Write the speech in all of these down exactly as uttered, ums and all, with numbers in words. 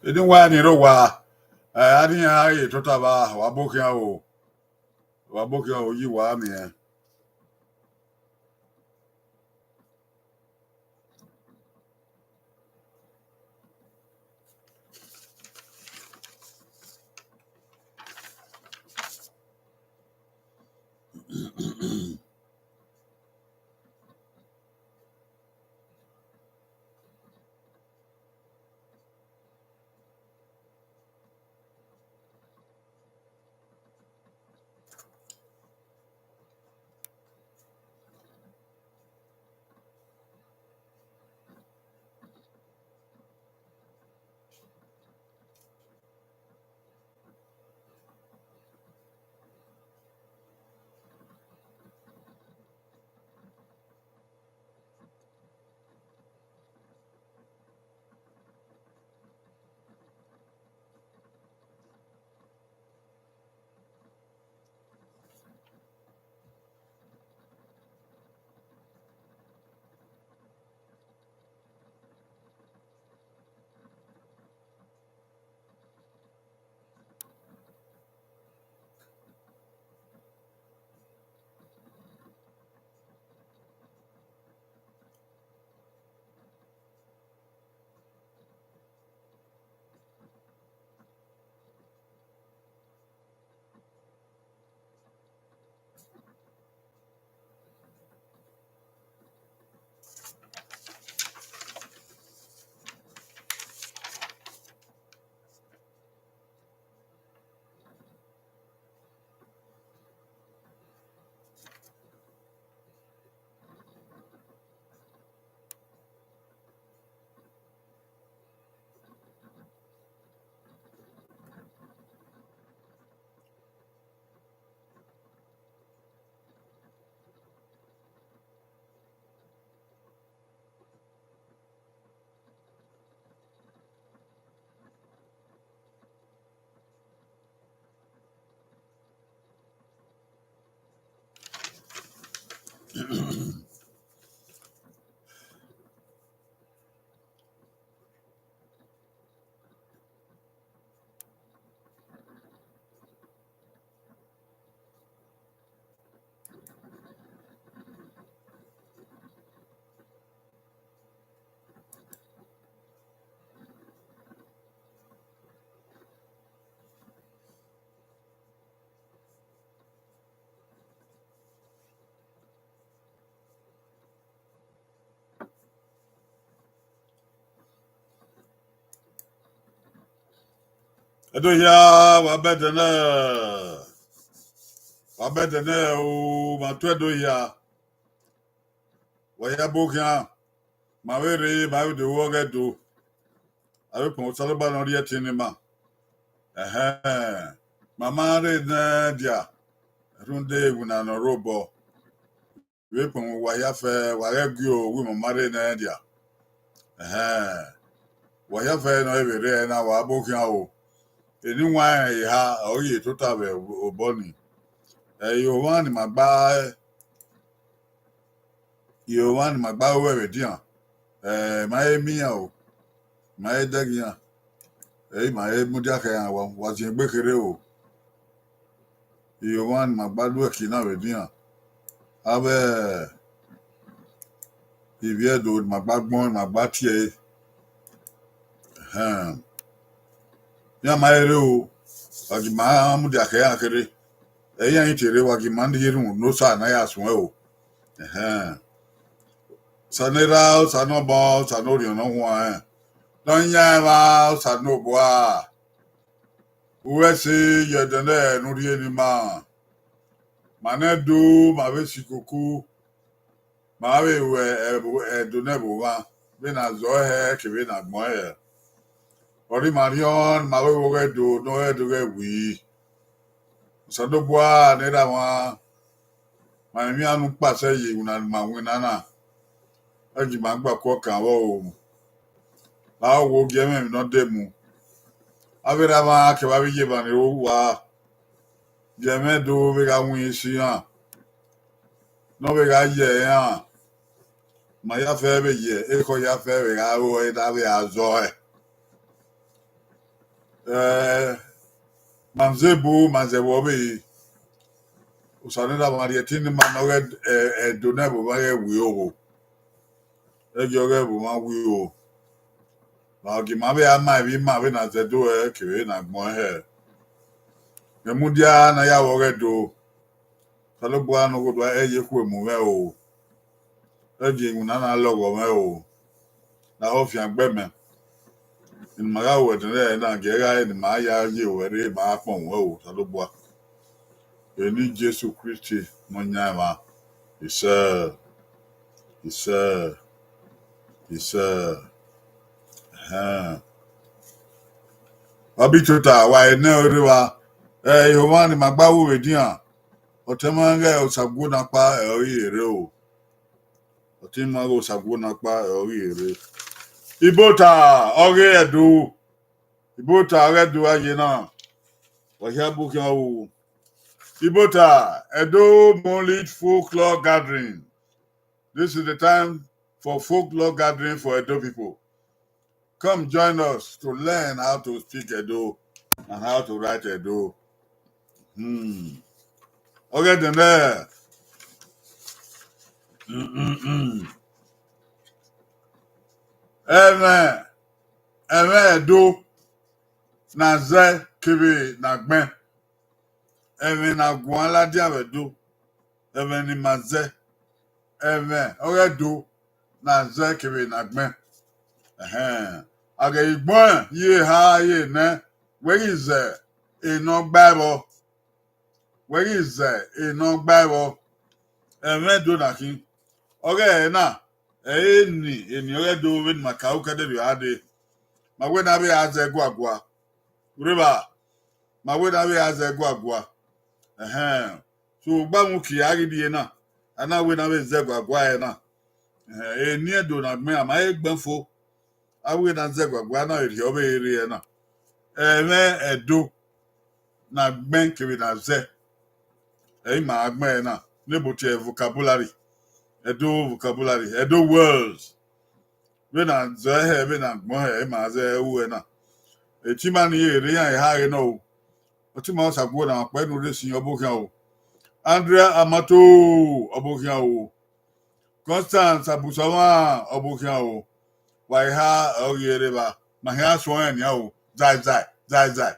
Eni wa ni rre owa, eh, a ni iran ye tota vba, wa bọ khian o, wa bọ khian o, yi wa miẹn. Ẹdo hia, wa bẹdẹ nẹ, wa bẹdẹ nẹ o, ma tu Ẹdo hia. Wa ya bọ khian, ma vbe rre, ma vbe do vbe ọghe Ẹdo. Avbe ukpọn Osanobua ne ọ rhie ẹtin ne ima. Ẹhẹn, ma ma rre nẹ dia, rhunmwuda iwinna ne ọ rre obọ. Vbe ukpọn wa hia fẹ, wa ghẹ gie owẹ ma ma rre nẹ dia. Ẹhẹn, wa hia fẹ ne ọ vbe rre ẹre na, wa bọ khian o. Eni wan rẹn eha, ọ ghi tota vbe obọ ni. Ẹ, iye ọmwa ni ma gba, iye ọmwa ni ma gba ru ẹvbo edian, ẹ, ma he miẹn iran o, ma he dẹghe iran, ẹ, ma he mudia khẹ iran, wa, wa ziengbe kherhe o. Iye ọmwa ni ma gba lu ẹki na vbe edian, avbe ivbi Ẹdo ni ma gba gbọn, ni ma gba tie ẹre. Ẹhẹn. Iran ma he rre o, wa gi ma mudia khẹ iran kherhe. Ẹ, iran i te rre, wa gi ma rhie erhunmwu ne Osa ne a ya suẹn o. Ẹhẹn. Osa ne erha, Osa ne ọmọ, Osa ne Orhiọn ne ọ huanrẹn, ne ọ yan ẹmwẹ, Osanobua, u ru ẹse ye ẹdẹ nẹ ne u rhie ne ima. Ma nẹ Ẹdo, ma vbe si kuku, ma vbe ru Ẹdo ne ẹvbo mwa, vbene a zẹ ọe hẹ kevbe ne agbọn hẹ. Ọre ima rhiọn, ma vbe ru ọghe Ẹdo, ne ọghe Ẹdo ghẹ wi. Osanobua ne erha mwa, ma emwi iran ne u kpasẹ ye iwinna ne ima winna na, ẹ gi ma gba ku ọkan vbọ o. Vbe a wo gie mwẹ emwi ne ọ de mu, avbe erha mwa kevbe avbe iye mwa ni ro owa, gie mwẹ do vbe gha winna isi iran, ne ọ vbe gha ye iran, ma ya fẹ vbe ye ekhọe ya fẹ vbe gha ru ẹre ne a vbe a zẹ ọe. Eh, ma zẹ bu, ma zẹ vbe ọvbehe. Osa ne erha mwa rhie ẹtin ne ima nọ ghẹ, eh, Ẹdo ne ẹvbo mwa ghẹ wi ogho. Ẹgiọ ghẹ ẹvbo mwa wi ogho. Ma ọ gie ima vbe a ma emwi ima vbene a zẹ Ẹdo hẹ kevbe vbene a gbẹn hẹ. Mẹ mudia ne a ya vbe ọghe Ẹdo. Osanobua ne ọ ghodua, ẹ ye ekhue mu mwẹ o. Ẹ gie iwinna na lọghọ mwẹ o. Na ho fiangbe mẹ. Eni ma gha ru ẹdẹnrẹ na, gie gha eni ma ya ye ruẹ rre, ma kpọnmwẹ o, Osanobua. Eni Jesu Kristi ne ọ yan emwa. Isẹ, isẹ, isẹ. Ẹhẹn. Wa bi tota, wa enẹ ore vba. Ẹ, ihomwa ne ima gba ru vbe edian. Ọtẹn ima ghẹ Osaguo na kpa, ẹ, ọ ghi rre o. Ọtẹn ima ghẹ Osaguo na kpa, ẹ, ọ ghi rre. Ibota, ọ ghe Ẹdo. Ibota, ọ ghe Ẹdo a ye na. Wa hia bu khian o. Ibota, Ẹdo Monolith Folklore Gathering. This is the time for folklore gathering for Edo people. Come join us to learn how to speak Edo and how to write Edo. Hmm. Ọghe ẹdẹnrẹ. Mm, mm, mm. Ẹmwẹ, ẹmwẹ Ẹdo na zẹ kevbe na gbẹn. Ẹmwẹ ne a guan ladian vbe Ẹdo, ẹmwẹ ne ima zẹ, ẹmwẹ ọghe Ẹdo ne a zẹ kevbe ne a gbẹn. Ẹhẹn. A ghẹ i gbẹn ye eha ye nẹ, wẹ ghi zẹ enọ gba ẹvbọ, wẹ ghi zẹ enọ gba ẹvbọ. Ẹmwẹ Ẹdo na khin, ọghe ẹre na, ẹ i re eni, eni ọghe Ẹdo vbene ima ka ru kẹdẹrriọ a dee. Ma wẹ ne a vbe a zẹ guagua. Rre evba, ma wẹ ne a vbe a zẹ guagua. Ẹhẹn. So, ugbamu kie a ghi rrie na, a na wẹ ne a vbe zẹ guagua ẹre na. Ẹhẹn, eni Ẹdo na gbẹn, a ma he gbẹn fo. A wẹ ne a zẹ guagua na, erriọ vbe rre ẹre na. Ẹmwẹ Ẹdo na gbẹn kevbe na zẹ. Ẹ i ma gbẹn ẹre na, ne ebo tie vocabulary. Ẹdo vocabulary, Ẹdo words. Vbene a zẹ hẹ, vbene a gbẹn hẹ, ẹ i ma zẹ ru ẹre na. Ẹtin ima ni rre iran eha ghe nọ o. Ọtẹn ima Osaguo na kpẹ ne u rre sin, ọ bọ khian o. Andrea Amato, ọ bọ khian o. Constance Abusọmwa, ọ bọ khian o. Wa eha ọ ghi rre evba, ma hia suẹn nian o. Zai, zai, zai, zai.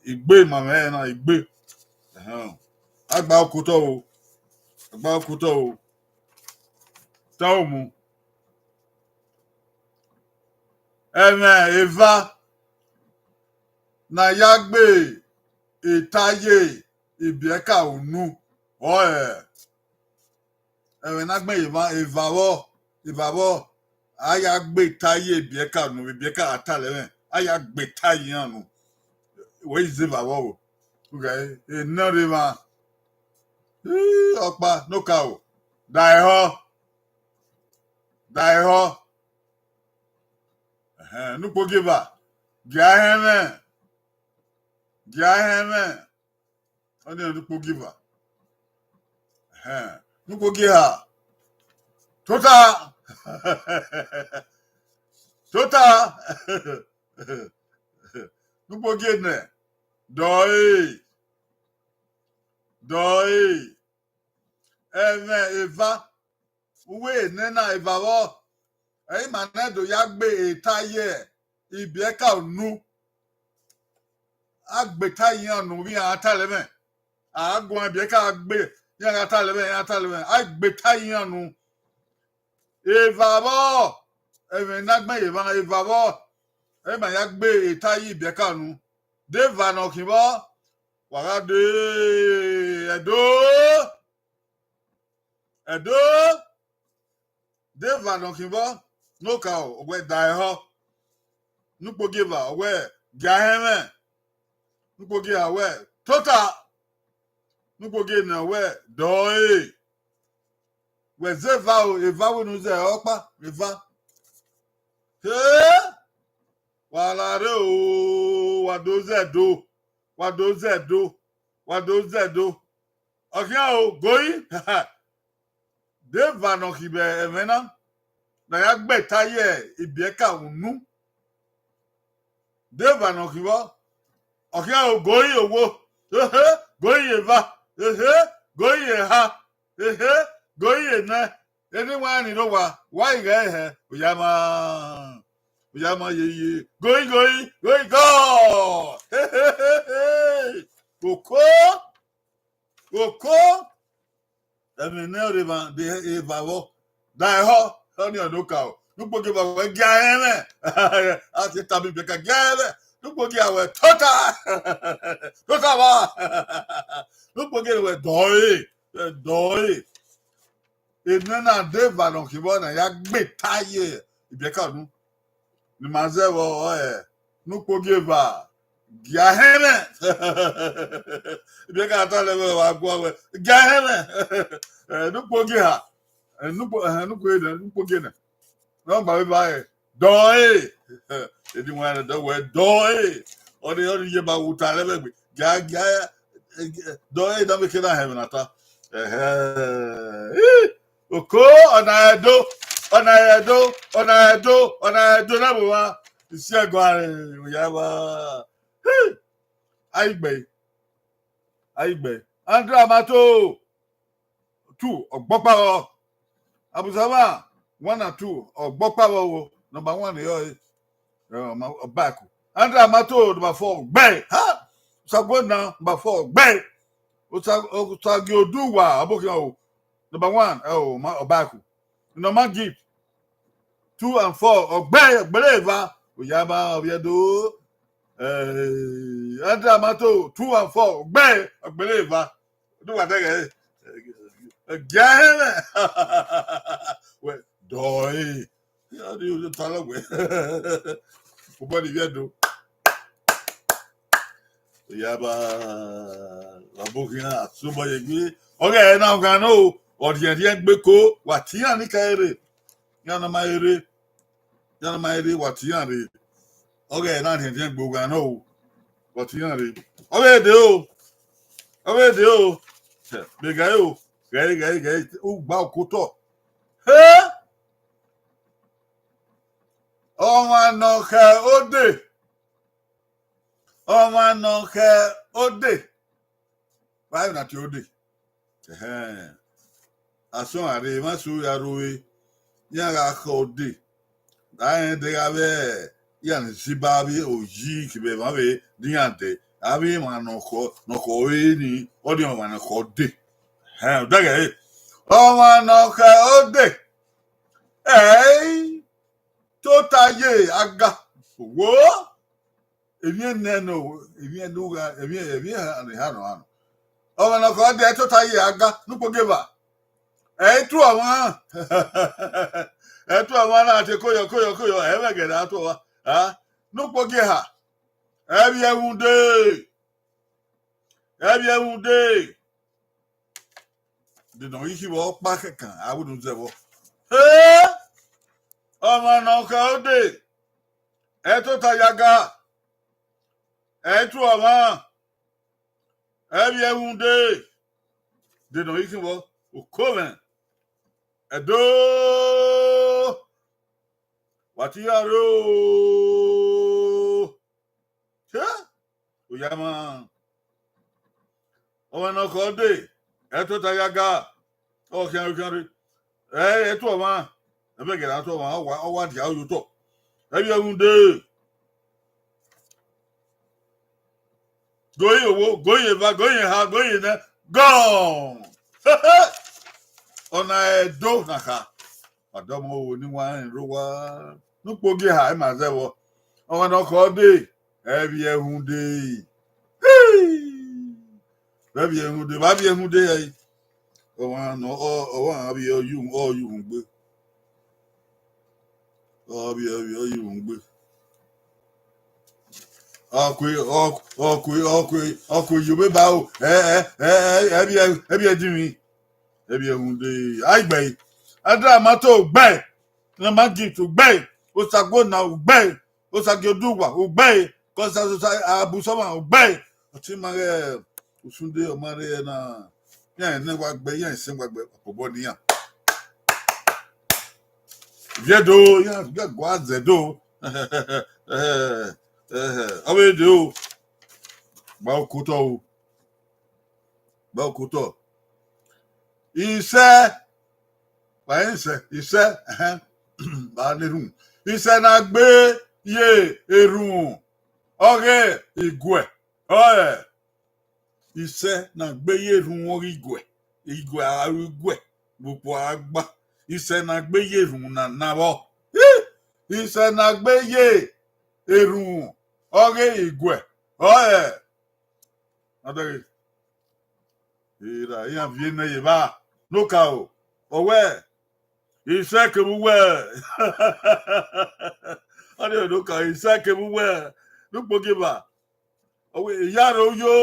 Igbe ma mwẹ na, igbe. Ẹhẹn. A gba okotọ o. A gba okotọ o. Tọ mu. Ẹmwẹ eva ne a ya gbe eta ye ibiẹka unu, ọre ẹmwẹ ne a gbẹn ye eva, eva vbọ, eva vbọ, a ya gbe eta ye ibiẹka unu, ibiẹka gha talẹ mwẹ, a ya gbe eta ye iran unu. Wẹ i zẹ eva vbọ o. Enọ rre emwa. Ii, ọkpa, no ka o. Da ehọ. Da ehọ. Ẹhẹn, ne ukpogieva, gia hẹnmwẹ, gia hẹnmwẹ. Ọnii ne ukpogieva. Ẹhẹn, ne ukpogieha, tota, tota. Ne ukpogienẹ, dọe, dọe. Ẹmwẹ eva, uwu nena eva vbọ, ẹ i ma nẹ do ya gbe eta ye ibiẹka unu. A gbe eta ye iran unu vbe iran gha talẹ mwẹ. A guan ibiẹka gbe, iran gha talẹ mwẹ, iran gha talẹ mwẹ. A gbe eta ye iran unu. Eva vbọ, ẹmwẹ ne a gbẹn ye emwa, eva vbọ, ẹ i ma ya gbe eta ye ibiẹka unu. De eva ne ọ khin vbọ, wa gha dee, Ẹdo. Ẹdo, de eva ne ọ khin vbọ, ne ọ ka o, ọ wẹ da ehọ. Ne ukpogieva, ọ wẹ gia hẹnmwẹ. Ne ukpogieha wẹ tota. Ne ukpogienẹ wẹ dọe. Wẹ zẹ eva o, eva wẹ ne u zẹ ọkpa, eva. He! Wa la rre o, wa do zẹ Ẹdo, wa do zẹ Ẹdo, wa do zẹ Ẹdo. Ọ khian o, goi. De eva ne ọ khin vbe ẹmwẹ na, ne a ya gbe eta ye ibiẹka unu. De eva ne ọ khin vbọ, Ọ khian ro, goi ye owo, ehe, goi ye eva, ehe, goi ye eha, ehe, goi ye enẹ. Eni wa ni rre owa, wa i ghẹ hẹ, oya ma, oya ma yeye, goi, goi, goi, gọ. Oko, oko, ẹmwẹ ne ọ rre emwa de eva vbọ, da ẹhọ, ọnii ọ nọ okaro. Ne ukpogieva wẹ, gia hẹ mwẹ. A te tama Ibiẹka, gia hẹ mwẹ. Ne ukpogieva wẹ, tota, tota vba. Ne ukpogieva wẹ, dọe, dọe. Enẹ na de eva ne ọ khin vbọ ne a ya gbe ta ye Ibiẹka unu. Ne ima zẹ vbọ, ọe, ne ukpogieva, gia hẹ mwẹ. Ibiẹka ta lẹ vbe wa guan wẹ, gia hẹ mwẹ. Eh, ne ukpogieva, eh, ne ukpo-, eh, ne ukpo-, ne ukpogieva nẹ, ne ọ gba vbe eva ẹre, dọe. Eni wa nẹ, dọ wẹ, dọe. Ọnii, ọnii ye ba wu ta lẹ vbe egbe, gia, gia, eh, dọe, ne a vbe ke na hẹ mwẹ na ta. Ẹhẹ. Ih! Oko, ọna ẹdo, ọna ẹdo, ọna ẹdo, ọna ẹdo na vbe owa. Isi ẹguae, oya vba. Hey! Aigbe, aigbe. Andra Mato, two, ọgbọkpa vbọ. Abusama, one and two, ọgbọkpa vbọ o. Number one, yọ, eh, ma, Ọbaẹku. Andra Mato, number four, gbẹ. Ha! Osagbona, number four, gbẹ. Osa-, Osagie Oduwa, ọbokhian o. Number one, eh, o, ma, Ọbaẹku. Normal Gift, two and four, ọgbẹ, ọgbẹlẹ eva, oya ma, ọvbiẹ do. Eh, Andra Mato, two and four, ọgbẹ, ọgbẹlẹ eva. Do wa dẹghẹ, eh, gia hẹ mwẹ. Wẹ, dọe. Ya di o ta lọgbẹ. Obọ ni vbiẹ do. Ya ba, wa bo khian, a tobọ ye egbe. Ọghe ẹre na ghan nọ o, ọ rhiẹnrhiẹn gbe ko, wa tie iran ni ka rre. Iran na ma rre, iran na ma rre, wa tie iran rre. Ọghe ẹre na rhiẹnrhiẹn gbe ogha nọ o, wa tie iran rre. Ọ vbe de o, ọ vbe de o. Vbe gha o, ghẹ, ghẹ, ghẹ, u gba oko otọ. He! Ọmwa ne ọ khẹ ode, ọmwa ne ọ khẹ ode, vbe a na tie ode. Ẹhẹn. Asọn a rre, emwa eso ya rre ove, iran gha khẹ ode. A rẹn deghẹ avbe iran ni si ba avbe oyi kevbe emwa vbe ne iran dẹ, avbe emwa ne ọ khọ, ne ọ khọ ore ni, ọnii ọmwa ne ọ khẹ ode. Ẹhẹn, odẹghẹ re. Ọmwa ne ọ khẹ ode, ẹi tota ye aga. Wo, emwi nẹ nọ, emwi ne u gha, emwi, emwi eha ne ha nọ, ha nọ. Ọmwa ne ọ khẹ ode, ẹi tota ye aga, ne ukpogieva. Ẹi tuẹ ọmwa, ẹi tuẹ ọmwa na te koyọ, koyọ, koyọ, ẹ i mwẹ ẹghẹ ne a tuẹ ọmwa. A, ne ukpogieva, ẹ i vbiẹ ẹvbo ude, ẹ i vbiẹ ẹvbo ude. Dede ọ ghi khivbọ ọkpa kẹkan, a wẹ ne u zẹ vbọ. He! Ọmwa ne ọ khẹ ode, ẹi tota ye aga, ẹi tuẹ ọmwa, ẹ i vbiẹ ẹvbo ude. Dede ọ ghi khivbọ, oko mwẹ, ẹdo, wa tie iran rre o. He! Oya ma. Ọmwa ne ọ khẹ ode, ẹi tota ye aga, ọ khian khian rre. Ẹ, ẹi tuẹ ọmwa, ẹ i mwẹ ẹghẹ ne a tuẹ ọmwa, ọ wa, ọ wa dia aro ye otọ. Ẹ i vbiẹ ẹvbo ude. Goi ye owo, goi ye eva, goi ye eha, goi ye enẹ, gone. Ọna ẹdo na kha. Ọdọmọ wo ni wa rẹn rre owa. Ne ukpogieva, ima zẹ vbọ. Ọmwa ne ọ khẹ ode, ẹ i vbiẹ ẹvbo ude. Hey! Vbe ẹ i vbiẹ ẹvbo ude, vbe a i vbiẹ ẹvbo ude ẹre. Ọmwa ne ọ, ọ, ọmwa vbiẹ ọ yu, ọ yu uhunmwu gbe. Ọ vbiẹ, ọ vbiẹ, ọ yu uhunmwu gbe. Ọ ku, ọ, ọ ku, ọ ku, ọ ku ye obeba o. Ẹ, ẹ, ẹ, ẹ, ẹ i vbiẹ, ẹ i vbiẹ ẹdinmwi. Ẹ i vbiẹ ẹvbo ude, a i gbe ẹre. Andra Mato, u gbe ẹre. Normal Gift, u gbe ẹre. Osagbona, u gbe ẹre. Osagie Oduwa, u gbe ẹre. Kọsa, Osa, Abusama, u gbe ẹre. Ọtẹn ima ghẹ, usunde ọ ma rre na. Iran nẹ wa gbe, iran sẹ wa gbe, obọ ne iran. Viẹ do, iran gua zẹ do. Ọ vbe de o. Gba okotọ o. Gba okotọ. Isẹ, wa isẹ, isẹ, ẹhẹn, ba ne erhunmwu. Isẹ ne a gbe ye erhunmwu, ọghe iguẹ. Ọe, isẹ ne a gbe ye erhunmwu ọghe iguẹ. Iguẹ a ru iguẹ, vbe okpia a gba. Isẹ ne a gbe ye erhunmwu na na vbọ. Isẹ ne a gbe ye erhunmwu ọghe iguẹ. Ọe, Adẹghe. Era, iran viẹ nẹ ye evba. Nokaro, ọ wẹ, isẹ kevbe uwẹ. Ọnii nokaro, isẹ kevbe uwẹ. Ne ukpogieva. Ọ wẹ, iyaro yo.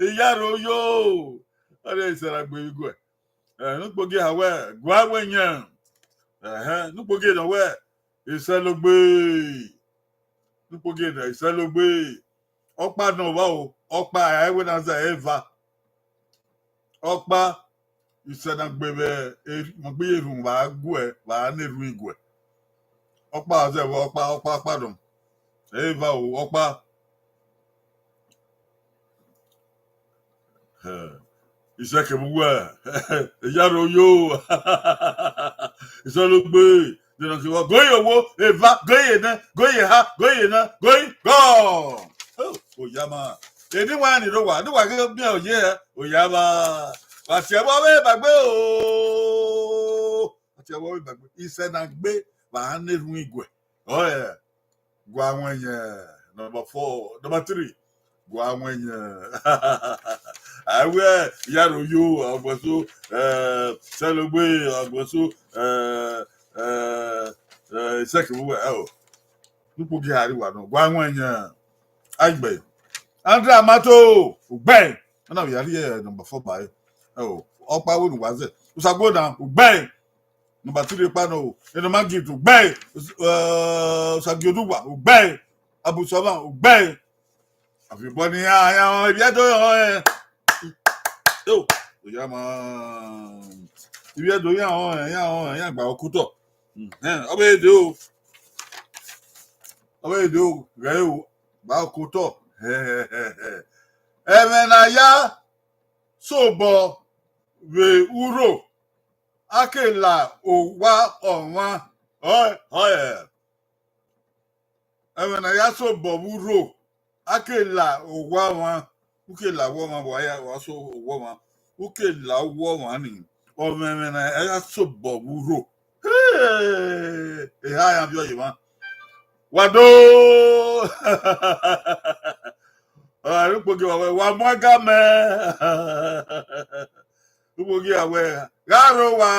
Iyaro yo. Ọnii isẹ na gbe iguẹ. Eh, ne ukpogieva wẹ, gua wẹ yẹn. Ẹhẹn, ne ukpogieva wẹ, isẹ logbe. Ne ukpogieva, isẹ logbe. Ọkpa nọ vba o, ọkpa a i wẹ na zẹ eva. Ọkpa, isẹ na gbe vbe e-, ma gbe ye erhunmwu vbe a guẹ, vbe a na erhunmwu iguẹ. Ọkpa zẹ vbe ọkpa, ọkpa, ọkpa nọ. Eva o, ọkpa. Eh, isẹ kevbe uwẹ, iyaro yo, isẹ logbe, de nọ kevbe, go ye owo, eva, go ye nẹ, go ye eha, go ye na, go ye gọ. Oh, oya ma. Eni wa ni rre owa, ne uwa ghi miẹn oye hẹ, oya ma. Wa tie ẹvbo ọvbehe ba egbe o. Wa tie ẹvbo ọvbehe ba egbe. Isẹ na gbe, vbe a na erhunmwu iguẹ. Ọe, gua wẹ yẹn, number four, number three. Gua wẹ yẹn. A wẹ, iyaro yo, agbẹso, eh, sẹlogbe, agbẹso, eh, eh, eh, isẹ kevbe uwẹ, ẹ o. Ne ukpogieva rri uwa nọ, gua wẹ yẹn. Agbẹ. Andra Mato, ugbẹn. Ọ na vbe ya rhie number four ba ẹre. Ẹ o, ọkpa vbe ne uwa zẹ. Osaguona, ugbẹn. Number three kpa nọ, Enoma Gift, ugbẹn. Eh, Osagioduwa, ugbẹn. Abusọmwa, ugbẹn. Avbe obọ ne iran, iran họn, ivbi Ẹdo họn ẹn. Yo, oya ma. Ivbi Ẹdo iran họn ẹn, iran họn ẹn, iran gba okotọ. Hmm, ọ vbe de o. Ọ vbe de o, ghẹ o, gba okotọ. Ẹmwẹ ne a ya sobọ vbe urho, a ke la owa ọmwa. Ọe, ọe. Ẹmwẹ ne a ya sobọ vbe urho, a ke la owa ọmwa, u ke la owa ọmwa, wa ya, wa so owa ọmwa, u ke la owa ọmwa ni, ọ mwẹ ẹmwẹ ne a ya sobọ vbe urho. Hey! Eha ya viọ ye emwa. Wa do! Ọre ukpogieva wẹ, wa mu ẹga mẹ. Ukpogieva wẹ, gha rre owa,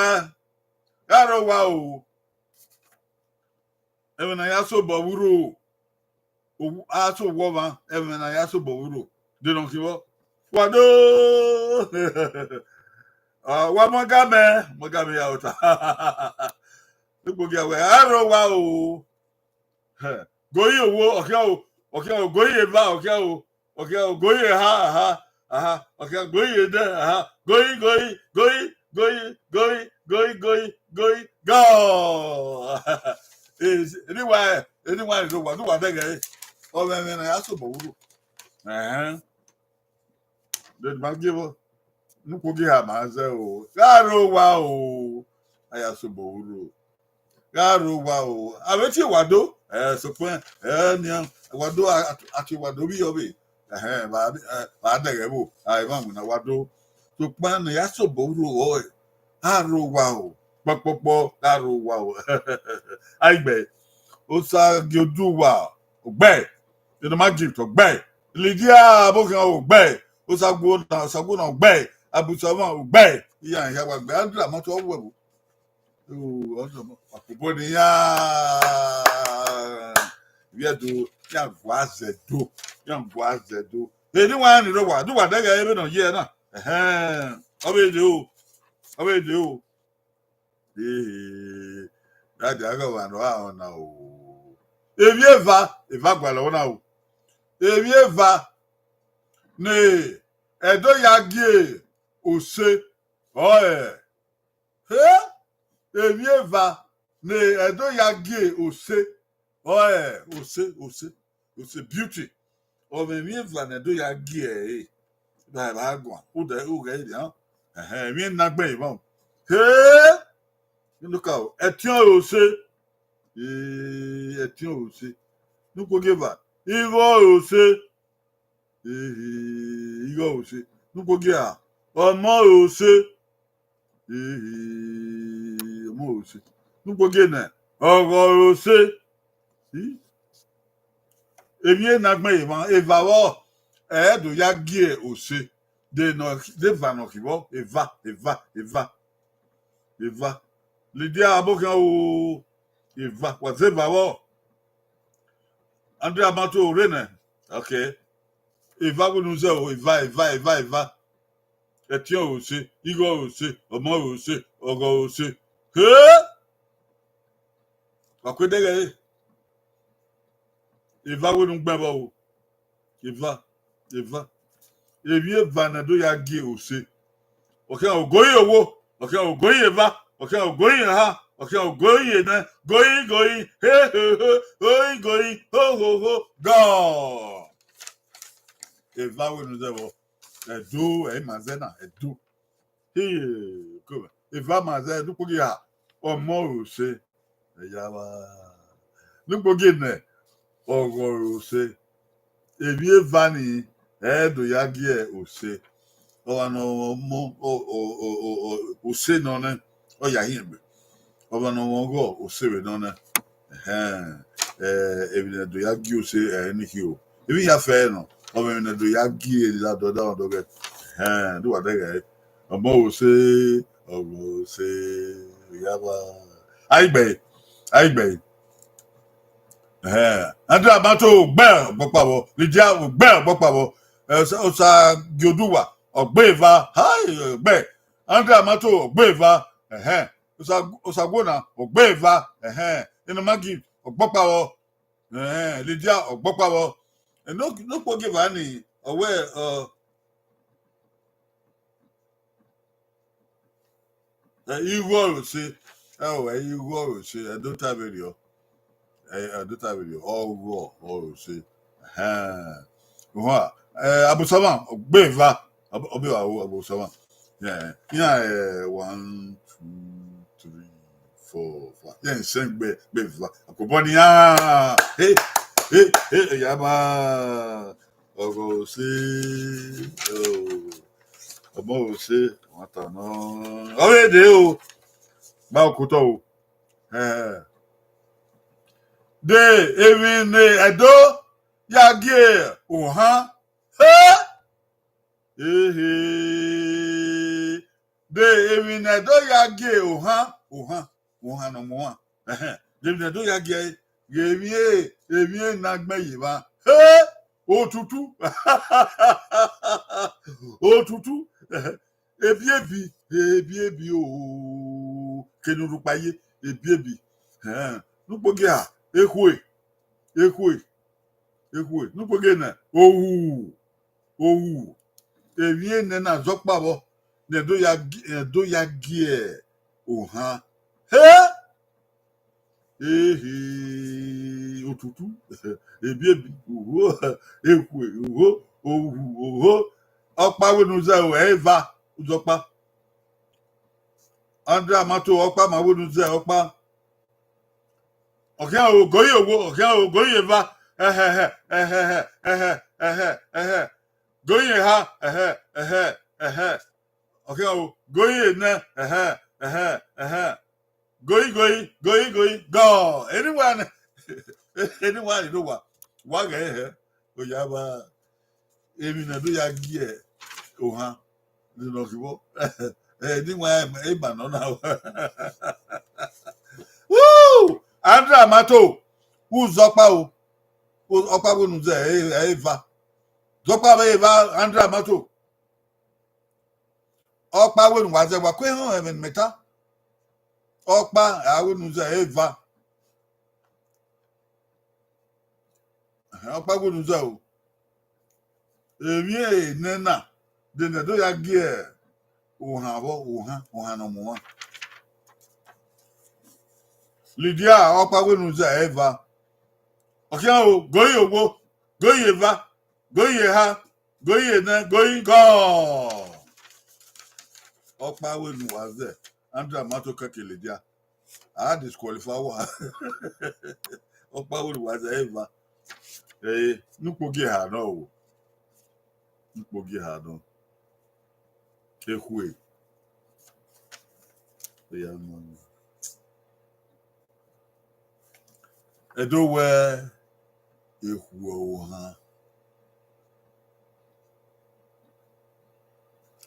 gha rre owa o. Ẹmwẹ ne a ya sobọ vbe urho, owu-, a so owa ọmwa, ẹmwẹ ne a ya sobọ vbe urho, de nọ khin vbọ? Wa do! Ah, wa mu ẹga mẹ, mu ẹga mẹ ya ota. Ukpogieva wẹ, gha rre owa o. Hẹ, go ye owo, ọ khian o, ọ khian o, go ye eva, ọ khian o, ọ khian o, go ye eha, aha, aha, ọ khian go ye edẹ, aha, go ye, go ye, go ye, go ye, go ye, go ye, go ye, go ye, go! Eh, eni wa, eni wa ni do wa, do wa dẹghẹ ẹre. Ọ mwẹ ẹmwẹ ne a ya sobọ vbe urho. Ẹhẹn. De ma gie vbọ? Ne ukpogieva ma zẹ o. Gha rre owa o. A ya sobọ vbe urho. Gha rre owa o. A vbe tie wa do. Ẹ, sokpan, ẹ, nian, wa do a, a, a tie wa do vbe iyọ vbe. Ẹhẹn, vba, ẹ, vba dẹghẹ vbo, a, emwa winna wa do. Sokpan ne a ya sobọ vbe urho ọe. Gha rre owa o. Kpọkpọkpọ, gha rre owa o. Aigbe, Osagioduwa, ugbẹn. Enoma Gift, ugbẹn. Lydia Abokhian, ugbẹn. Osaguona, Osaguona, ugbẹn. Abusọmwa, ugbẹn. Iran hia wa gbẹn. Andra Mato, ọ wẹ vbo? Oh, ọdọ mọ, ọkpobọ ne iran. Ivbi Ẹdo, iran gua zẹ do, iran gua zẹ do. Eni wa ni rre owa, do wa dẹghẹ vbene ọ ye na. Ẹhẹn, ọ vbe de o, ọ vbe de o. Ee, dada, gha ọmwa ne ọ gha rẹn ọna o. Emwi eva, eva gualọ na o. Emwi eva ne Ẹdo ya gie Ose, ọe, he, emwi eva ne Ẹdo ya gie Ose, ọe, Ose, Ose. Ose beauty. Ọ mwẹ emwi eva ne do ya gie ẹre. Ba ba guan, u de u ghẹ ria. Ẹhẹn, emwi na gbẹn emwa. He! Inu ka o, ẹtiọnrẹn ose. Ee, ẹtiọnrẹn ose. Ne u kpogieeva, igho ose. Ee, igho ose. Ne u kpogieera, ọmọ ose. Ee, ọmọ ose. Ne u kpogie nẹ, ọghọ ose. I? Emwi na gbẹn emwa, eva vbọ, ẹ do ya gie ose. De nọ, de eva nọ khin vbọ, eva, eva, eva. Eva. Lydia Abokhian o, eva, wa zẹ eva vbọ. Andrea Mato rre nẹ. Okay. Eva wẹ ne u zẹ o, eva, eva, eva, eva. Ẹtiọnrẹn ose, igho ose, ọmọ ose, ọghọ ose. He! Wa ku ẹdẹghẹ re. Eva wẹ ne u gbẹn vbọ o. Eva, eva. Emwi eva ne do ya gie ose. Ọ khian ogoyin owo, ọ khian ogoyin eva, ọ khian ogoyin eha, ọ khian ogoyin enẹ, goyin, goyin, he, he, he, goyin, goyin, ho, ho, ho, gọ. Eva wẹ ne u zẹ vbọ. Ẹdo, ẹ i ma zẹ na, ẹdo. Hie, ko, eva ma zẹ, ne u kpogie ha, ọmọ ose. Ẹ ya vba. Ne u kpogie nẹ, ọghọ ose. Emwi eva ni, ẹ do ya gie ose. Ọmwa ne ọ mọ, ọ, ọ, ọ, ọ, ọ, ose nọ nẹ, ọ ya hiẹn egbe. Ọmwa ne ọ mwẹ ọghọ, ose vbe nọ nẹ. Ẹhẹn, ẹ, emwi ne do ya gie ose, ẹ, ne I khin o. Emwi hia fẹẹrẹ nọ, ọ mwẹ emwi ne do ya gie la dọ da dọghẹ. Ẹhẹn, do wa dẹghẹ. Ọmọ ose, ọmọ ose, ya vba. Aigbe, aigbe. Ẹhẹn, Andrea Mato, ọgbẹn ọgbọkpa vbọ, Lydia, ọgbẹn ọgbọkpa vbọ. Ẹ, Osa, Osa Gioduwa, ọgbẹn eva, hai, ọgbẹn. Andrea Mato, ọgbẹn eva, ẹhẹn. Osa, Osa Guona, ọgbẹn eva, ẹhẹn. Enoma Gift, ọgbọkpa vbọ, ẹhẹn. Lydia, ọgbọkpa vbọ. Ẹ, ne u, ne u kpogie eva ni, ọ wẹ, ọ, ẹ, igho ọre ose, ẹ o, ẹ, igho ọre ose, ẹ do ta vberriọ, ẹ, ẹ do ta vberriọ, ọghọ ọre ose, ẹhẹn. Uhua, ẹ, Abusama, ọgbẹn eva, ọ, ọ be wa ru Abusama. Yeah, iran, ẹ, one, two, three, four, five. Iran sẹ gbe, gbe eva. Akobọ ni iran. He, he, he, ya ma. Ọghọ ose, o, ọmọ ose, wa ta nọ. Ọ vbe de o, ma okotọ o. Ẹhẹn. De emwi ne Ẹdo ya gie Ohan. He! Ehe. De emwi ne Ẹdo ya gie Ohan, Ohan, Ohan ne ọ mu ohan. Ẹhẹn. De emwi ne Ẹdo ya gie ẹre, ghe emwi, emwi na gbẹn ye evba. He! Otutu. Otutu. Ebiebi, ebiebi o. Kene urhukpa ye, ebiebi. Ẹhẹn. Ne u kpogie ha, ekhue, ekhue, ekhue. Ne u kpogie nẹ, ohu. Ohu, emwi enẹ na zọkpa vbọ ne Ẹdo ya gi-, Ẹdo ya gie Ohan. He! Ehe, otutu, ebiebi, oho, ekhue, oho, ohu, oho. Ọkpa wẹ ne u zẹ o, ẹ i eva, u zọkpa. Andrea Mato, ọkpa ma wẹ ne u zẹ, ọkpa. Ọ khian ogoyin owo, ọ khian ogoyin eva. Ẹhẹhẹ, ẹhẹhẹ, ẹhẹ, ẹhẹ, ẹhẹ. Goyin eha, ẹhẹ, ẹhẹ, ẹhẹ. Ọ khian ogoyin enẹ, ẹhẹ, ẹhẹ, ẹhẹ. Goyin, goyin, goyin, goyin, gọ. Anyone, anyone, you know what? Wa ghẹ hẹ, oya vba. Emwi ne Ẹdo ya gie Ohan, ne ọ ghi vbọ. Ẹ, ne wa ima nọ na. Woo! Andrea Mato, u zọkpa o. U-, ọkpa wẹ ne u zẹ, ẹ, ẹ, eva. Zọkpa vbe eva, Andrea Mato. Ọkpa wẹ ne wa zẹ, wa ku ehọn ẹmwẹ ne mẹ ta. Ọkpa, a wẹ ne u zẹ, eva. Ẹhẹn, ọkpa wẹ ne u zẹ o. Emwi enẹ na, de ne Ẹdo ya gie Ohan vbọ, Ohan, Ohan ne ọ mu ohan. Lydia, ọkpa wẹ ne u zẹ, eva. Ọ khian o, goyin owo, go ye eva, go ye eha, go ye enẹ, go ye igọ. Ọkpa wẹ ne uwa zẹ, Andrew Amato kẹkele dia. A disqualify wa. Ọkpa wẹ ne uwa zẹ eva. Eh, ne ukpogiẹ ha nọ o. Ne ukpogiẹ ha nọ. Ekhue. Eya nọ. Ẹdo wẹ ekhue ohan.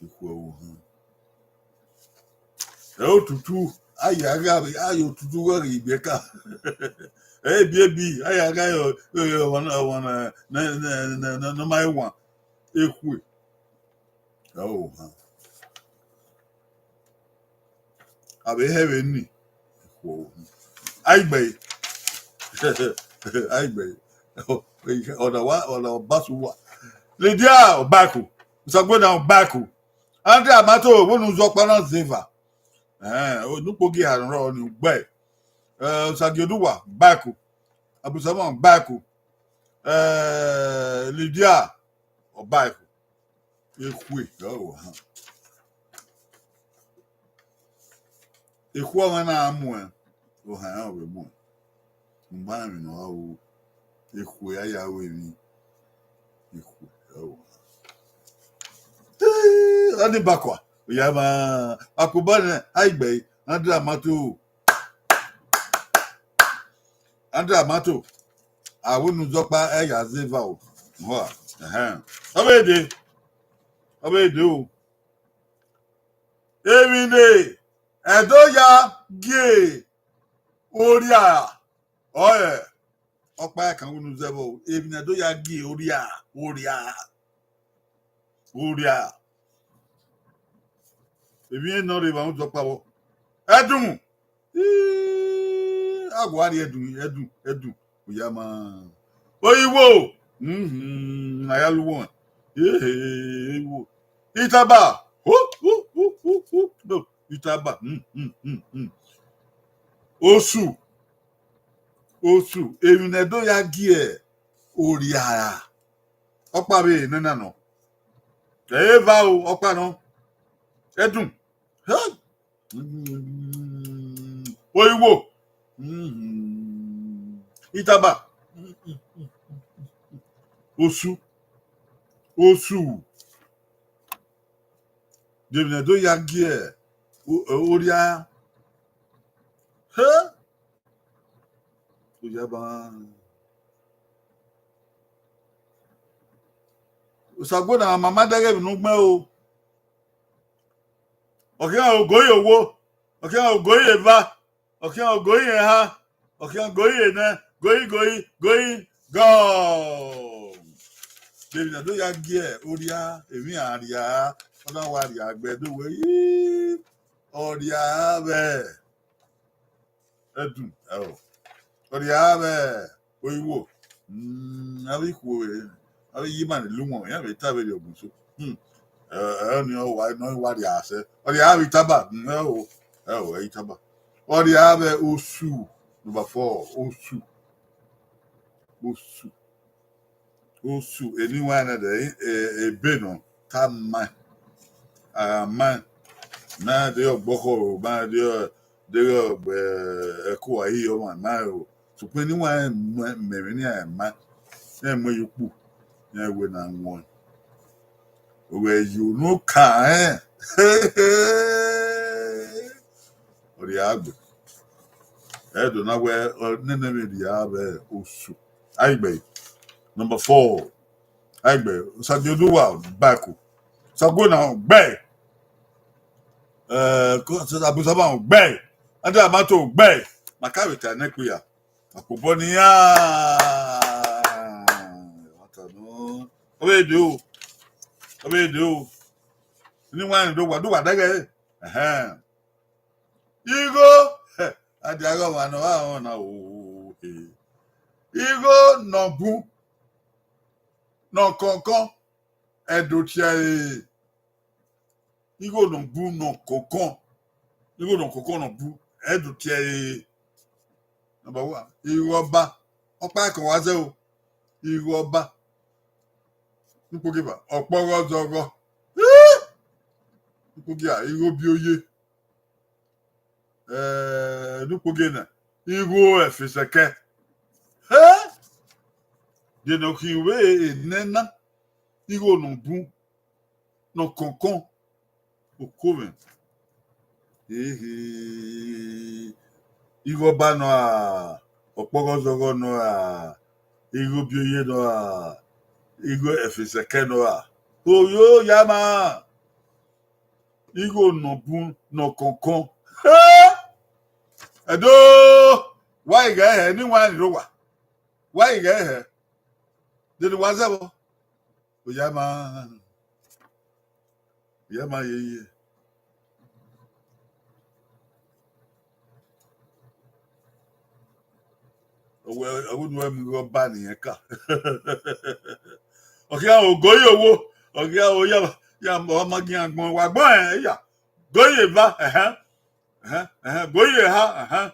Ekhue ohan. Ẹ otutu, a ya gha vbe, a ya otutu gha ghi ibiẹka. Ẹ ebiebi, a ya gha yo, yo, yo, ọmwa na, ọmwa na, ne, ne, ne, ne, ne ọ ma wan. Ekhue. Ẹ ohan. A vbe hẹ vbe ni. Aigbe. Aigbe. Ọna wa, ọna ọbasu wa. Lydia Ọbaku. Usagbona Ọbaku. Andrew Amato, vbonu zọkpa na zeva. Eh, o, ne ukpogiẹ ha nọ ni ugbe. Eh, Osagie Oduwa, Ọbaku. Abusama, Ọbaku. Eh, Lydia, Ọbaku. Ekhue, ọ ha. Ekhue ọmwa na muẹn, ohan ọ vbe muẹn. Ugba emwi ne ọ ru, ekhue a ya ru emwi. Ekhue, ọ ha. Ee, ọ ni bakua, ọ ya ma, akobọ nẹ, Aigbe, Andrew Amato. Andrew Amato, avbe unu zọkpa ẹ ya zeva o. Hua, ẹhẹn. Ọ vbe dee. Ọ vbe dee o. Emwi ne Ẹdo ya gie Orria, ọre ọkpa ẹkan unu zẹvbe o. Emwi ne Ẹdo ya gie Orria, Orria. Orria. Emwi ne ọ rre evba unu zọkpa vbọ. Ẹdun. Ii, a wa rrie ẹdun, ẹdun, ẹdun. Oya ma. Oyiwo. Mhm, a ya lu wọn. Ehe, oyiwo. Itaba. Hu, hu, hu, hu, hu. No, Itaba. Mm, mm, mm, mm. Osu. Osu. Emwi ne Ẹdo ya gie Orria. Ọkpa vbe nena nọ. Eva o, ọkpa nọ. Ẹdun. Hey! Mm, oyiwo. Mm, Itaba. Osu. Osu. Emwi ne Ẹdo ya gie o-, Orria. He? Oya ba. Osagbona, ma ma dẹghe emwi ne u gbẹn o. Ọ khian ogoe owo, ọ khian ogoe eva, ọ khian ogoe eha, ọ khian ogoe enẹ, goi, goi, goi, gọ. Emwi ne Ẹdo ya gie Orria, emwi iran rria, ọ na wa rria gbe do wẹ, ii, Orria vbe Ẹdun, ẹo. Orria vbe Oyiwo. Mm, avbe ikhuo, avbe iye ima ni lu wọn, iran vbe ta vberriọ ọgbun so. Hmm. Ẹ, ẹ, ọni ọ wa, ne ọ wa rria sẹ. Orria vbe Itaba, mm, ẹo, ẹo, ẹ Itaba. Orria vbe Osu, number four, Osu. Osu. Osu, eni wa nẹ dẹ, e, ebe nọ, ka ma. A ma. Ma de ọgbọkhọ, ma de, de ọgbe, ẹko a yi ọmwa, ma o. Sokpan eni wa mẹ, mẹ emwi ni a ma. Ẹ mu ẹyokpu, ẹ wẹ na wọn. Wẹ yo no ka ẹn. Orria gbe. Ẹ do na wẹ, ọ, nene vbe Orria vbe Osu. Aigbe. Number four. Aigbe. Osagie Oduwa, Ọbaku. Osagbona, gbe. Eh, ko, Abusama, gbe. Andrew Amato, gbe. Ma ka vbe ta nẹ kpia. Akpobọ ne iran. Ọ vbe dee o. Ọ vbe dee o. Eni wa rẹn do wa, do wa dẹghẹ. Ẹhẹn. Igho, a dia ghe ọmwa ne ọ gha rẹn ọna o. Igho ne ọ bun, ne ọ kọnkọn, Ẹdo tie ẹre. Igho ne ọ bun ne ọ kọnkọn. Igho ne ọ kọnkọn ne ọ bun, Ẹdo tie ẹre. Number one, igho ọba. Ọkpa ẹkan wa zẹ o. Igho ọba. Ukpogieva, ọkpọghọ zọghọ. Ukpogia, igho bi oye. Eh, ne ukpogie na, igho ẹfe sẹkẹ. He! De ne ọ khian vbe nẹ na, igho nọ bun, nọ kọnkọn, okomwẹ. Ehe, igho ọba nọ a, ọkpọghọ zọghọ nọ a, igho bi oye nọ a, igho ẹfe sẹkẹ nọ a. Oyo ya ma. Igho nọ bun nọ kọnkọn. He! Ẹdo, wa i ghẹ hẹ, ne iwain rre owa. Wa i ghẹ hẹ. De ne wa zẹ vbọ? Oya ma, oya ma yeye. Ọwẹ, ọwẹ unu ẹmwẹ igho ọba ne irẹn ka. Ọ khian ro goyi owo, ọ khian ro ya, ya ma gian gbọn, wa gbọn ẹn ya. Goyi eva, ẹhẹn, ẹhẹn, ẹhẹn, goyi eha, ẹhẹn,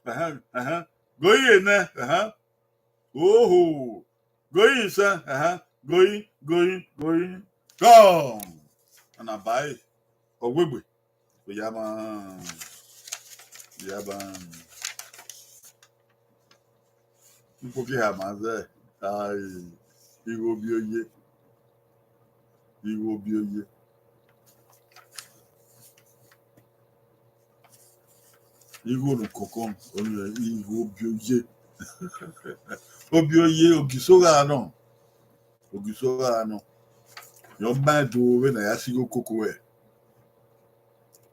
ẹhẹn, ẹhẹn, goyi enẹ, ẹhẹn. Oho, goyi isẹn, ẹhẹn, goyi, goyi, goyi. Gọm! Ọna ba ẹre, ọ wegbe. Oya ma, oya ma. Ukpogieva ma zẹ, ai, igho bi oye, igho bi oye. Igho ne kọkọ, ọni igho bi oye. Obi oye, ogiso gha nọ. Ogiso gha nọ. Yọ ma do vbene a ya si igho koko ẹre.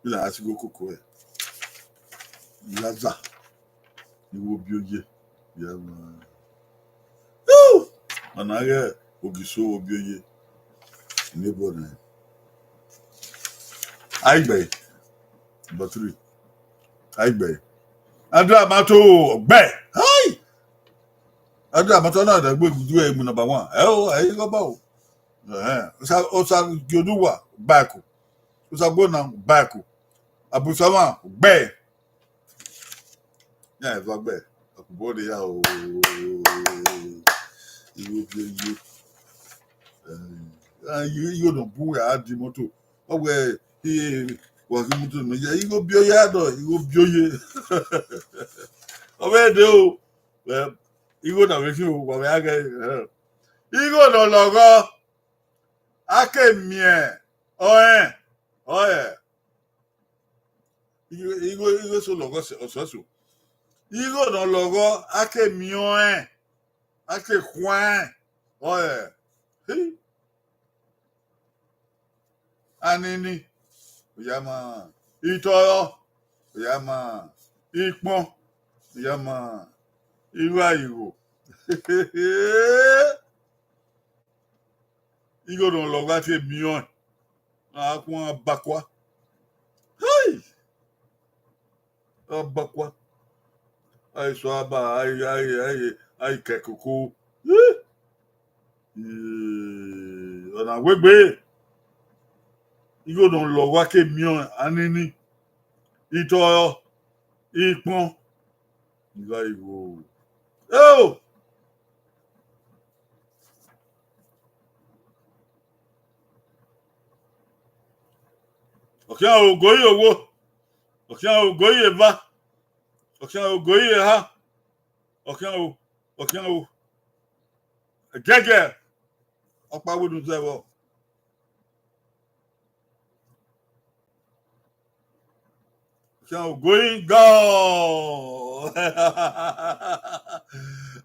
Vbene a ya si igho koko ẹre. Laza. Igho bi oye. Ya ma. Ọna ghẹ ogiso obi oye. Neighbor na. Aigbe. Number three. Aigbe. Andra Mato, ọgbẹe. Hai! Andra Mato na da gbe gudu ẹ mu number one. Ẹ o, ẹ i gọba o. Ẹhẹn. Osa, Osa Gioduwa, ọgbẹe ko. Osa Gbona, ọgbẹe ko. Abusama, ọgbẹe. Ya eva gbẹ, ọkpobọ de ya o. Igho bi oye. Eh, igho nọ bu a di moto. Ọ wẹ, eh, wa ghi moto mẹ ya, igho bi oye a dọ, igho bi oye. Ọ vbe de o. Eh, igho na vbe khin o, wa vbe a ghẹ, eh. Igho nọ lọghọ, a ke miẹn ọrẹn, ọrẹn. Igho, igho, igho eso lọghọ ọsẹso. Igho nọ lọghọ, a ke miẹn ọnrẹn, a ke khuan ẹn. Ọe, hi. Anini, oya ma. Itọrọ, oya ma. Ikpọn, oya ma. Igho aigho. Igho nọ lọghọ a te miẹn ọnrẹn. A khuan bakua. Hai! Abakua. Ai so aba, ai, ai, ai, ai kẹ koko. Ih! Ih, ọna wegbe. Igho nọ lọghọ a ke miẹn ọnrẹn, anini. Itọrọ, ikpọn. Igho aigho. Eo! Ọ khian ro goyi owo, ọ khian ro goyi eva, ọ khian ro goyi eha, ọ khian ro, ọ khian ro. Gẹgẹ, ọkpa wẹ unu zẹ vbọ. Can go in God.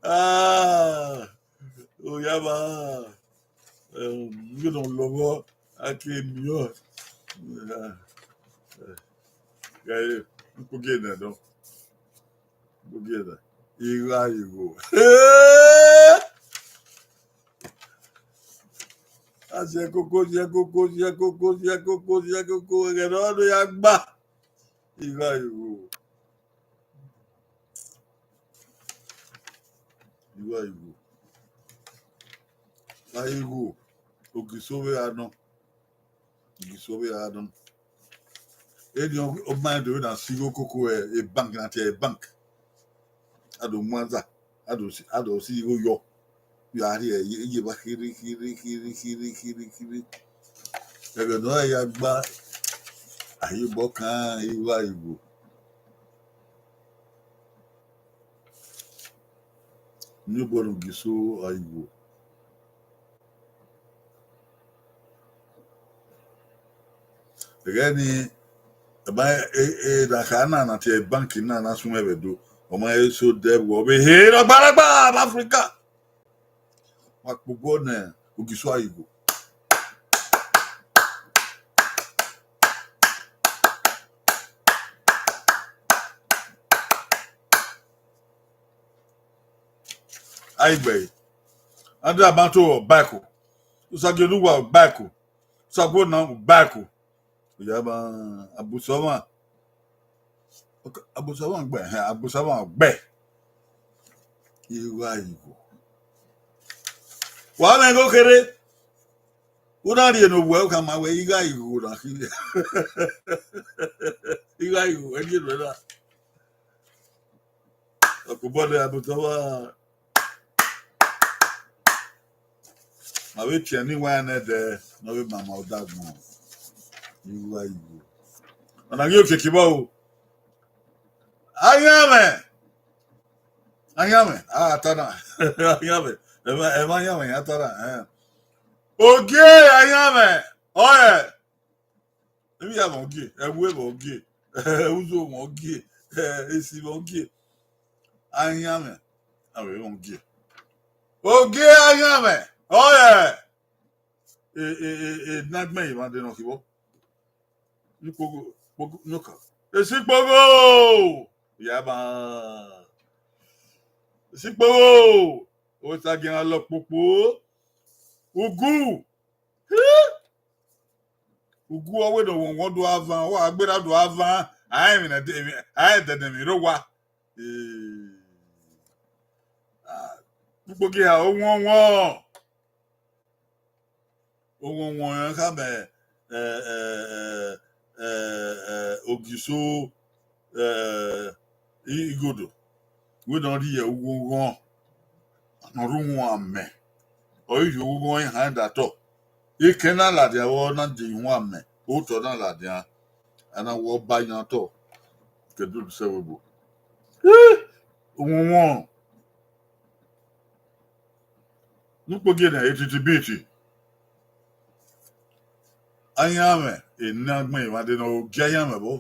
Ah, oh yeah, man. Um, you don't love her. I came here. Guys, people get that though. People get that. Igho aigho. A zẹ koko, zẹ koko, zẹ koko, zẹ koko, zẹ koko, ẹghẹ ne ọ do ya gba. Igho aigho. Igho aigho. Aigho, ogiso vbe gha nọ. Ogiso vbe gha nọ. Eni ọ ma do na si igho koko ẹ, e bank na tie e bank. A do mu aza, a do si, a do si igho yọ. ya rhie iye, iye vba khiri, khiri, khiri, khiri, khiri, khiri. Ẹghẹ ne ọ ya gba, a ye obọ kan igho Aigbo. Ni obọ ne Ogiso Aigbo. Ẹghẹ ni, ẹ ma, e, e, na kha na, na tie bank na, na sunu ẹvbo Ẹdo. Ọ ma eso dẹ vbe ọvbehe rọgbarọgba vbe Africa. Wa kpogbo ne Ogiso Aigbo. Aigbe, Andrew Amato Obaiko, Osagie Onuwa Obaiko, Osaguona Obaiko, Oyaba Abusọmwa, Abusọmwa gbe, ẹhẹn, Abusọmwa gbe. Igho Aigbo. Wa mwẹ igho kherhe. U na rhie ne owẹ, u khama wẹ igho Aigbo na khin. Igho Aigbo, ẹ rhie nuẹ na. Ọkobọdẹ Abusọmwa. Ma vbe tie ne iwa nẹ dẹ, ne ọ vbe mama ọdagbọn. Igho Aigbo. Ọna ghi okiekie vbọ o. Ayanmwẹ. Ayanmwẹ, a ta na. Ayanmwẹ. Ẹ ma, ẹ ma ayanmwẹ, a ta na. Ẹn. Ogie ayanmwẹ. Ọrẹ. Emwi ya mwẹ ogie, ẹwu mwẹ ogie, uzo mwẹ ogie, esi mwẹ ogie. Ayanmwẹ, a vbe mwẹ ogie. Ogie ayanmwẹ, ọrẹ. E, e, e, e, ne agbẹn emwa dẹnrẹ khibọ. Ni kpogho, kpogho, nọka. Esi kpogho! Ya ba. Esi kpogho! Osagie na lọ kpokpo. Ugu! Ugu ọ wẹ ne ọwọnwọn do avan, ọ wa gberra do avan, a rẹn emwi ne a rẹn ẹdẹdẹ emwi rre owa. Eh, ah, ukpogiha owọnwọn. Owọnwọn rẹn khama, eh, eh, eh, eh, eh, Ogiso, eh, I-, Igodo. Wẹ ne ọ rhie ugho ghọn, ne ọ rre uhunmwu amẹ, ọ i rhie ugho ghọn iran da tọ. Eke na ladian vbe ọ na de uhunmwu amẹ, otọ na ladian, a na wẹ ọba yan tọ, ke do sẹ vbe ebo. Owọnwọn. Ne ukpogiẹ nẹ, etiti biti. Ayanmwẹ, ena agbọn emwa dẹnrẹ ogie ayanmwẹ vbọ.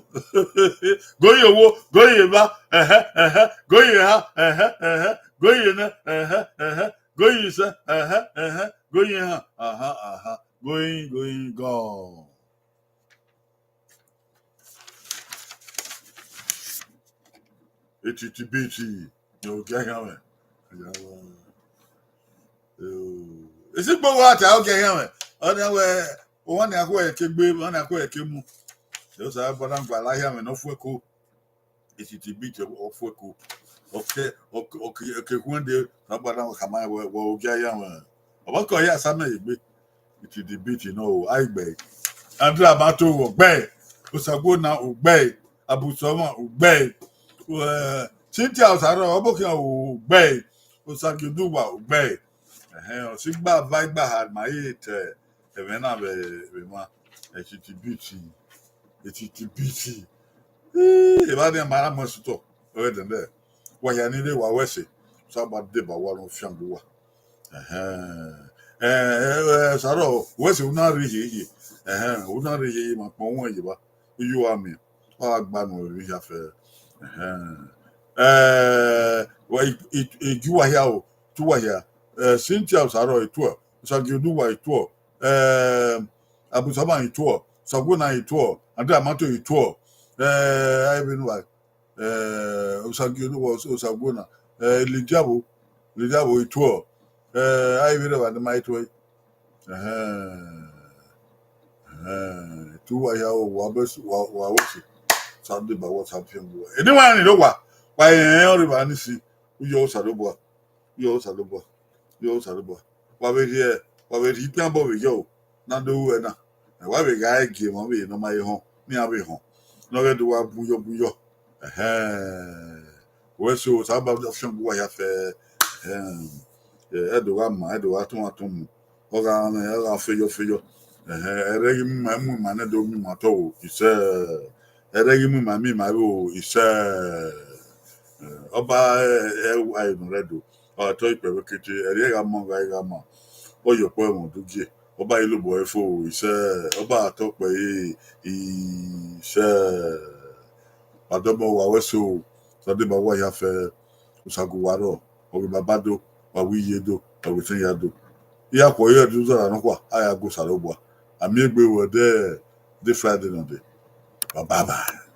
Goye owo, goye eva, ẹhẹ, ẹhẹ, goye eha, ẹhẹ, ẹhẹ, goye enẹ, ẹhẹ, ẹhẹ, goye isẹ, ẹhẹ, ẹhẹ, goye ehan, aha, aha, going, going, gone. Etiti biti, ne ogie ayanmwẹ. Esi kpogho a ta ogie ayanmwẹ. Ọ na wẹ, owa ni akhuẹ ke gbe, owa ni akhuẹ ke mu. Ẹ, Osanobua na gualọ ayanmwẹ ne ọ fu ẹko. Etiti biti ọ fu ẹko. Ọ ke, ọ ke, ọ ke, ọ ke khuẹn dee, Osanobua na khama wẹ, wẹ ogie ayanmwẹ. Ọmọ kọ ya sa mẹ egbe. Etiti biti nọ o, a i gbe. Andrew Amato, ọ gbe. Osaguona, ọ gbe. Abusọmwa, ọ gbe. Eh, Cynthia Osaro, ọ bọ khian, ọ gbe. Osagie Onuwa, ọ gbe. Ẹhẹn, ọ si gba va igba ha ma ye te ẹmwẹ na vbe, vbe emwa. Etiti biti. Etiti biti. Ii, evba ni ma ra mu ẹsutọ, ọ ghẹ dẹndẹ. Wa hia ni rre wa wẹ ẹse, Osanobua deba uwa ne ọ fiangbe uwa. Ẹhẹn. Ẹ, ẹ, ẹ, Osaro, wẹ ẹse u na rre hiehiẹ. Ẹhẹn, u na rre hiehiẹ, ma kpọn uwẹ ye evba. Iye uwa miẹn, ọ gha gba nuẹn vbe hia fẹ. Ẹhẹn. Ẹ, wa, i, i, i, gi uwa hia o, tu uwa hia. Ẹ, Cynthia Osaro, i tuẹ. Osagie Onuwa, i tuẹ. Ẹ, Abusọmwa, i tuẹ. Osaguona, i tuẹ. Andrew Amato, i tuẹ. Ẹ, a i vbe nu uwa. Eh, Osagie Onuwa, Os-, Osaguona, eh, Lediabo, Lediabo, i tuẹ. Eh, a i vbe rre evba ne ma i tuẹ. Ẹhẹn. Ẹhẹn. Tu uwa hia o, wa bẹ s-, wa, wa wẹ ẹse. Sa deba uwa, Osanobua fiangbe uwa. Eni wa ni rre owa, wa rẹn ọnrẹn evba ni si, u yọ Osanobua. Yọ Osanobua, yọ Osanobua. Wa vbe rhie, wa vbe rhie ikpian obọ vbe yọ o, na do ru ẹre na. Ẹ, wa vbe gha gie emwa vbe ne ọ ma he họn, ne iran vbe họn. Ne ọ ghẹ do wa bun yọ, bun yọ. Ẹhẹn. Wẹ ẹse o, Osanobua fiangbe uwa hia fẹ. Ẹhẹn. Ẹdo gha ma, ẹdo gha tọn atọn mu, ọ gha mwẹ, ọ gha feyọ feyọ. Ẹhẹn, ẹrẹ ghi mu ima, mu ima nẹ do mu ima tọ vbo isẹ, ẹrẹ ghi mu ima, mu ima vbo isẹ. Ọba ẹ, ẹ, ẹ ne ọ rre Ẹdo, ọ tọ ikpẹvbo kete, ẹre gha ma, ọ gha gha ma, ọ ye ọkpọ ẹmwẹ udugie, ọba i lobọ ẹre fo vbo isẹ, ọba tọ kpẹ re isẹ. Adọmọ, wa wẹ so, Osanobua wa hia fẹ, Osa gu uwa rrọọ, wa vbe baba do, wa vbe iye do, wa vbe etẹn hia do. Iran khuọrhọ ye ẹdẹ uzara nọkhua, a ya gu Osanobua. A miẹn egbe ruẹ ẹdẹ, de Friday nọ dee. Bye bye.